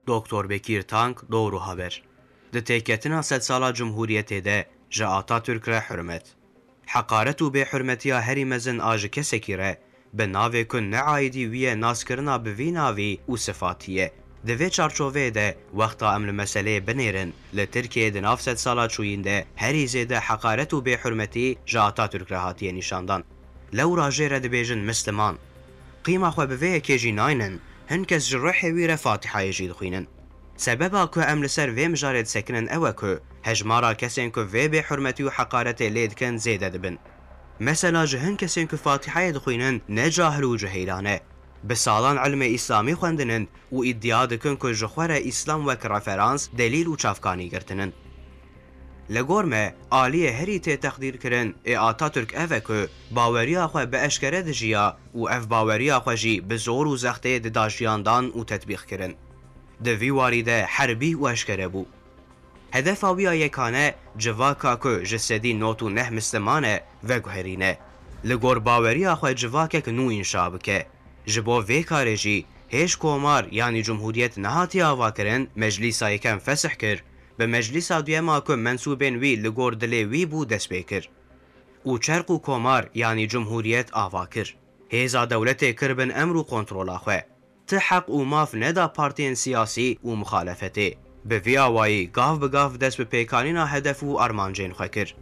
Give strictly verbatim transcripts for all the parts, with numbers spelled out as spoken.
Doktor Bekîr Tank, Doğru Haber. Di têketina sedsala Cumhuriyetê de ji Atatürk re hurmet. Heqaret û bêhurmetiya herî mezin a ji kesekî re, bi navê ku ne aîdî wî ye, naskirina bi vî navî û sifatî ye. Di vê çarçoveyê de, wexta em li meseleyê binêrin, li Tirkiyeyê di nav sedsala çûyîn de herî zêde heqaret û bêhurmetî ji Atatürk re hatiye nîşandan. Lewra jê re dibêjin Misliman. Qîma xwe bi vê yekê jî naynin, hin kes ji ruhê wî re Fatîhayê jî dixwînin. Sebeba ku em li ser vê mijarê disekinin ew e ku hejmara kesên ku vê bêhurmetî û heqaretê lê dikin zêde dibin. Mesela ji hin kesên ku Fatîhayê dixwînin ne cahil û cihêla ne. Bi salan ilmê îslamî xwendinin û îdia dikin ku ji xwe re îslam wek referans, delîl û çavkanî girtinin. Li gor me, aliyê herî tê teqdîrkirin ê Atatürk ev e ku baweriya xwe bi eşkere dijiya û ev baweriya xwe jî bi zor û zextê dida jiyandan û tetbîqkirin. Di vî warî de herbî û eşkere bû. Hedefa wî ya yekane civaka ku ji sedî nod û neh Misliman e, veguherîne. Li gor baweriya xwe civakek nû înşa bike. Ji bo vê karê jî hêj komar, yanî cumhuriyet nehatiye avakirin, Meclîsa Yekem fesih kir, bi Meclîsa Duyema ku mensûbên wî li gor dilê wî bû dest pê kir. Û çerq û komar, yanî cumhuriyet ava kir. Hêza dewletê kir bin emr û kontrola xwe. Ti heq û maf neda partiyên siyasî û muxalefetê. Bi vî awayî gav bi gav dest bi pêkanîna hedef û armancên xwe kir.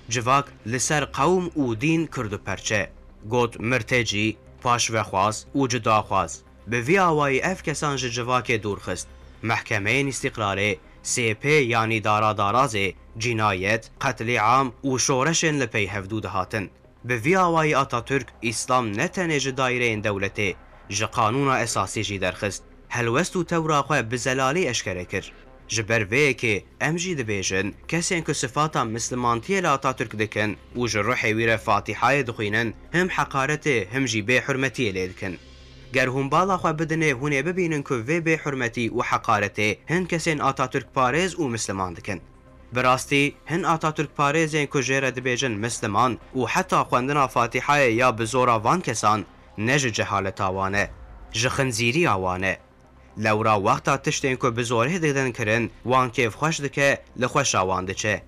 Civak li ser qewm û dîn kir du perçe. Got mirtecî, paşvexwaz û cudaxwaz. Bi vî awayî ev kesan ji civakê dûr xist. Mehkemeyên Îstîqlalê, S P yanî dara darazê, cînayet, qetlîam û şoreşên li pey hevdû dihatin. Bi vî awayî Atatürk Îslam ne tenê ji daîreyên dewletê, ji qanûna esasî jî derxist. Helwest û tewra xwe bi zelalî eşkere kir. Ji ber vê yekê em jî dibêjin, kesên ku sifata mislimantiyê li Atatürk dikin û ji ruhê wî re Fatîhayê dixwînin, him heqaretê, him jî bêhurmetiyê lê dikin. Ger hûn bala xwe bidinê, hûn ê bibînin ku vê bêhurmetî û heqaretê hin kesên Atatürk parêz û misliman dikin. Bi rastî, hin Atatürk parêzên ku jê re dibêjin misliman û heta xwendina Fatîhayê ya bi zora van kesan ne ji cehaleta wan e, ji xinzîriya wan e. Lewra wexta tiştên ku bi zorê didin kirin, wan kêfxweş dike, li xweşa wan diçe.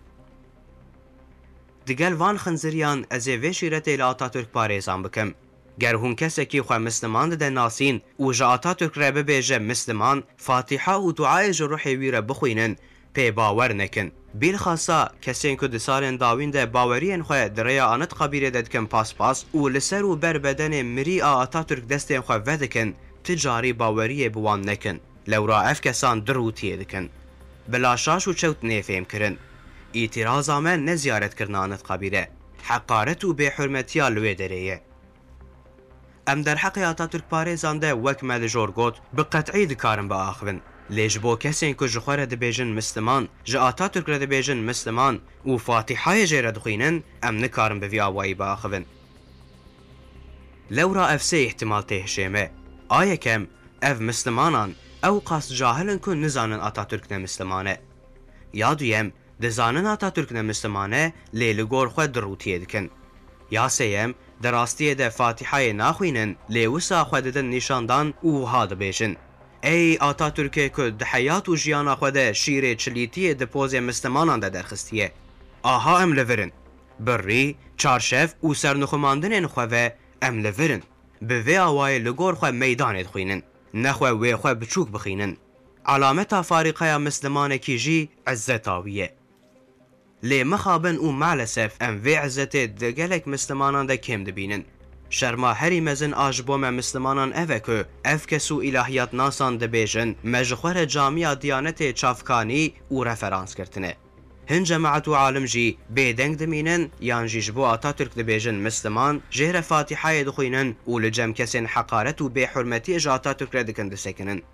Digel van xinziriyan ez ê vê şîretê li Atatürk parêzan bikim. Ger hûn kesekî xwe misliman dide nasîn û ji Atatürk re bibêje misliman, Fatîha û duayê ji ruhê wî re bixwînin, pê bawer nekin. Bîlxasa kesên ku di salên dawîn de baweriyên xwe di rêya Anıtkabirê de dikin paspas û li ser û ber bedenê mirî a Atatürk destên xwe vedikin, ti carî baweriyê bi wan nekin. Lewra ev kesan di rûtiyê dikin. Bila şaş û çewt nê fêhm kirin. Îtîraza me ne ziyaretkirina Anıtkabir e. Heqaret û bêhurmetiya li wê derê ye. Em derheqê Atatürk parêzan de wek me li jor got, bi qet'î dikarin biaxivin. Lê ji bo kesên ku ji xwe re dibêjin misliman, ji Atatürk re dibêjin misliman û Fatîhayê jê re dixwînin, em nikarin bi vî awayî biaxivin. Lewra ev sê îhtimal tê hişê me. A yekem, ev mislimanan ew qas cahil in ku nizanin Atatürk ne misliman e. Ya duyem, dizanin Atatürk ne misliman e, lê li gor xwe di rûtiyê dikin. Ya sêyem, di rastiyê de Fatîhayê naxwînin, lê wisa xwe didin nîşandan û wiha dibêjin, Ey Atatürkê ku di heyat û jiyana xwe de şîrê çilîtiyê di pozê mislimanan de derxistiye. Aha em li vir in. Bi rî, çarşev û sernixumandinên xwe ve em li vir in. Bi vê awayê li gor xwe meydanê dixwînin. Nexwe wê xwe biçûk bixînin. Alameta farîqeya mislimanekî jî izzeta wî ye. Lê mixabin û maalesef em vê izzetê di gelek mislimanan de kêm dibînin. Şerma herî mezin a ji bo me mislimanan ev e ku ev kes û îlahiyatnasan dibêjin, me ji xwe re camiya diyanetê çavkanî û referans girtine. Hin cemaet û alim jî bêdeng dimînin, yan jî ji bo Atatürk dibêjin misliman, jê re Fatîhayê dixwînin û li cem kesên heqaret û bêhurmetiyê ji Atatürk re dikin disekinin.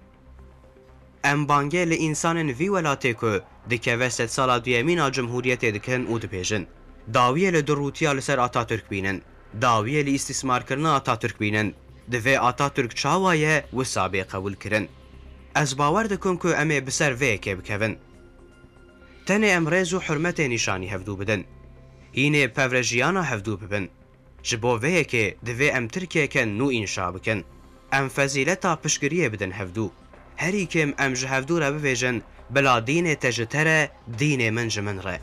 Em bangê li însanên vî welatê ku dikeve sedsala duyemîn a Cumhuriyetê dikin û dibêjin, dawiyê li durûtiya li ser Atatürk bînin, dawiyê li îstîsmarkirina Atatürk bînin, divê Atatürk çawa ye wisa bê qebûlkirin. Ez bawer dikim ku em ê bi ser vê yekê bikevin. Tenê em rêz û hurmetê nîşanî hevdû bidin. Hînê pevrejiyana hevdû bibin. Ji bo vê yekê divê em Tirkiyeke nû înşa bikin. Em fezîleta piştgiriyê bidin hevdû. Herî kêm em ji hevdû re bivêjin, bila dînê te ji te re, dînê min ji min re.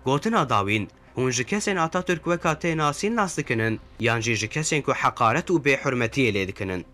Gotina dawîn, hûn ji kesên Atatürk weka tê nasîn nas dikinin, yan jî ji kesên ku heqaret û bêhurmetiyê lê dikinin?